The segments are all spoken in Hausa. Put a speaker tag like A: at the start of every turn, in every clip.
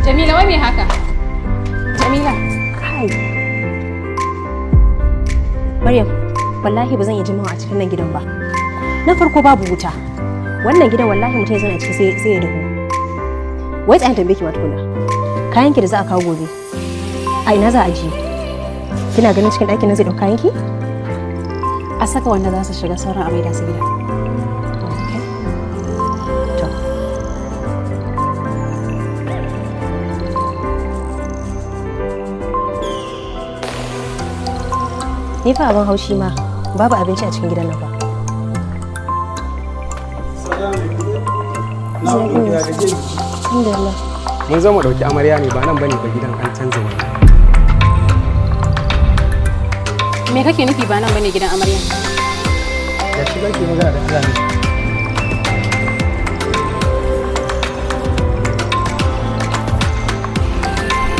A: Jamila, wai me haka? Jamila.
B: Kai. Maryam, wallahi ba zan iya jimawa a cikin nan gidan ba. Na farko babu wuta. Wannan gidan wallahi mutum ya zauna a ciki sai ya dahu. Wai tsayan tambaye ki ma tukuna. Kayan ki da za a kawo gobe. A ina za a ajiye? Kina ganin cikin ɗakin nan zai ɗauka kayan ki?
A: A saka wanda za su shiga, sauran a maida su gida.
B: Okay. To. Ni fa abin haushi ma babu abinci a cikin gidan nan ba. Alhamdulillah.
C: Mun zo mu ɗauki amarya ne, ba nan bane ba gidan, an canza wani.
A: Me kake nufi ba nan bane gidan amarya?
C: Ya shi zaki magana da Allah ne.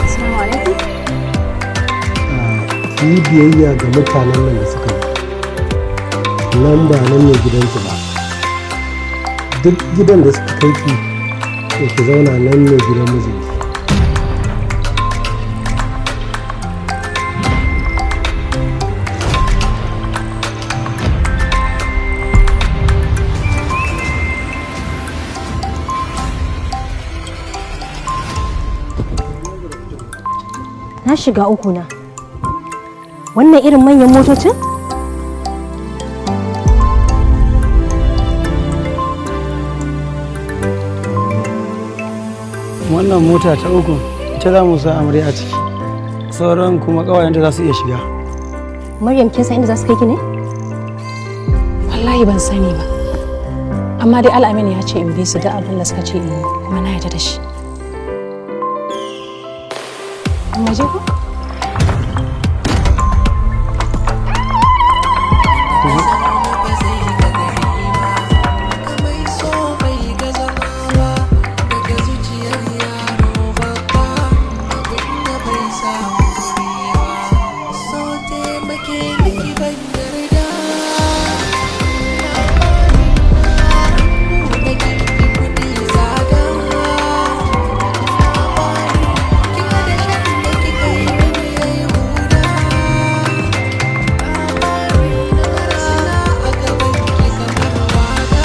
A: Assalamu alaikum.
D: Ki yi biyayya ga mutanen nan da suka zo nan, ba nan ne gidanki ba. Duk gidan da suka kai ki, to ki zauna, nan ne gidan mijinki.
B: Na shiga uku na. Wannan irin manyan motocin?
E: Wannan mota ta uku ita za mu sa amarya a ciki, sauran kuma ƙawayenta za su iya shiga.
B: Maryam, kin san inda za su kai ki ne?
A: Wallahi ban sani ba. Amma dai Al'amin ya ce in bi su da abin da suka ce in yi, kuma na yarda da shi. Mu je ko?
F: Mai so bai ga zama ba daga zuciyar yaro babba, abin da bai samu guri ba, so taimake ni ki ban yarda. Buɗe girki kuɗi tsada, labari kin ga da shan da kika yi mini yayi huda, labari na suna a gaban ki kamar wada.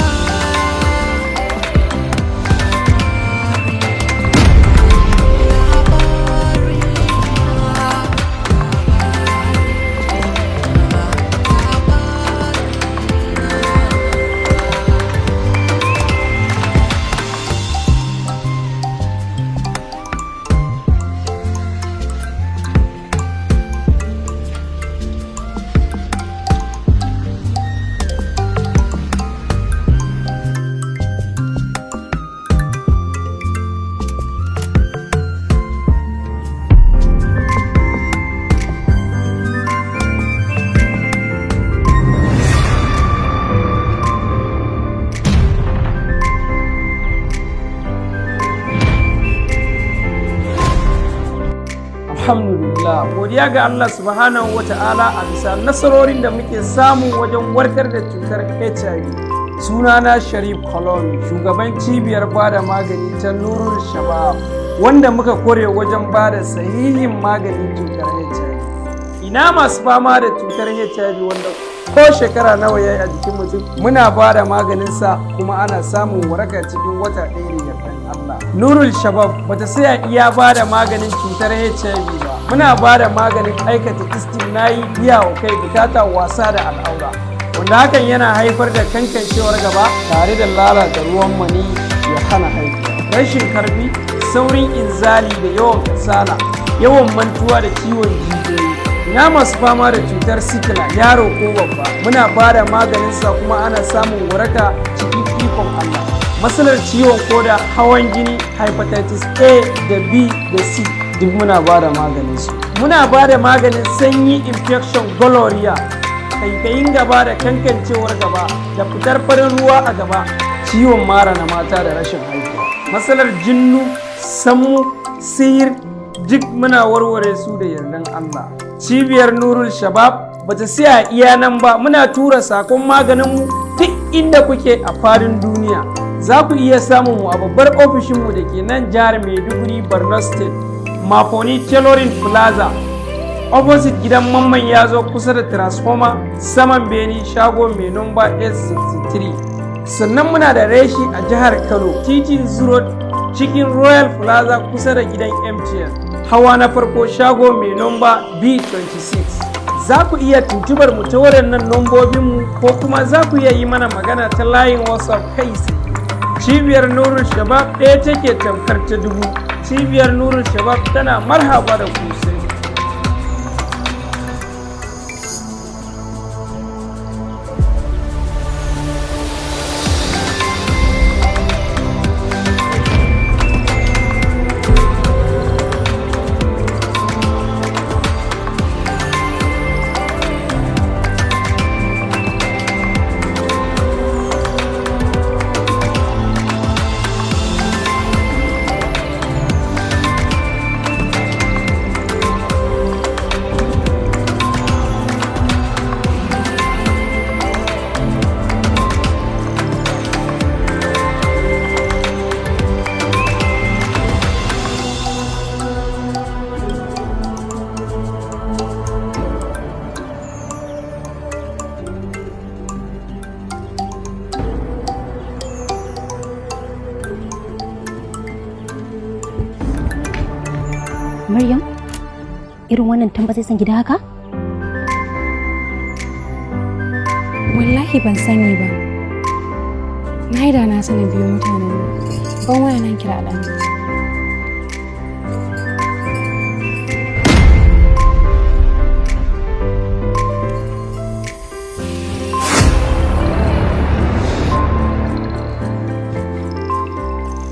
G: Alhamdulillah, godiya ga Allah subhanahu wa ta'ala a bisa nasarorin da muke samu wajen warkar da cutar HIV. Sunana Sharif Kolon, shugaban cibiyar bada magani ta Nurul Shabab, wanda muka kore wajen bada sahihin maganin cutar HIV. Ina masu fama da cutar HIV wanda ko shekara nawa ya yi a jikin mutum, muna ba da maganinsa kuma ana samun waraka cikin wata 1 da yardan Allah. Nurul Shabab bata saya iya ba da maganin cutar HIV ba, muna ba da maganin aikata istimna'i, biya wa kai bukata, wasa da al'aura, wanda hakan yana haifar da kankancewar gaba tare da lalata ruwan mani ya hana haihuwa, rashin karfi, saurin inzali da yawan kasala, yawan mantuwa da ciwon jijiyoyi. Ina masu fama da cutar sikila, yaro ko babba, muna ba da maganinsa kuma ana samun waraka cikin ikon Allah. Matsalar ciwon koda, hawan jini, hepatitis A da B da C, duk muna ba da maganinsu. Muna ba da maganin sanyi, infection, gonorrhea, kaikayin gaba da kankancewar gaba da fitar farin ruwa a gaba, ciwon mara na mata da rashin haihuwa, matsalar jinnu, sammu, sihir, duk muna warware su da yardan Allah. Cibiyar Nurul Shabab bata siya iya nan ba, muna tura sakon maganinmu duk inda kuke a fadin duniya. Za ku iya samun mu a babbar ofishinmu da ke nan jihar Maiduguri, Borno State, Mafoni Tailoring Plaza, opposite gidan Mamman ya zo kusa da transformer, saman beni, shago mai nomba S63. Sannan muna da reshi a jihar Kano, titin Zuro, cikin Royal Plaza, kusa da gidan MTN, hawa na farko, shago mai nomba B26. Za ku iya tuntubar mu ta waɗannan nombobinmu, ko kuma za ku iya yi mana magana ta layin WhatsApp kai tsaye. Cibiyar Nurul Shabab ɗaya take tamkar ta dubu. Cibiyar Nurul Shabab tana marhaba da ku sai.
B: Maryam, irin wannan tambatsatsen gida haka?
A: Wallahi ban sani ba. Na yi da na sanin biyu mutanen nan. Ban waya nan, kira Al'amin.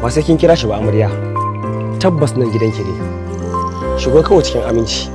C: Ba sai kin kira shi ba, amarya. Tabbas nan gidanki ne. Shigo kawai cikin aminci.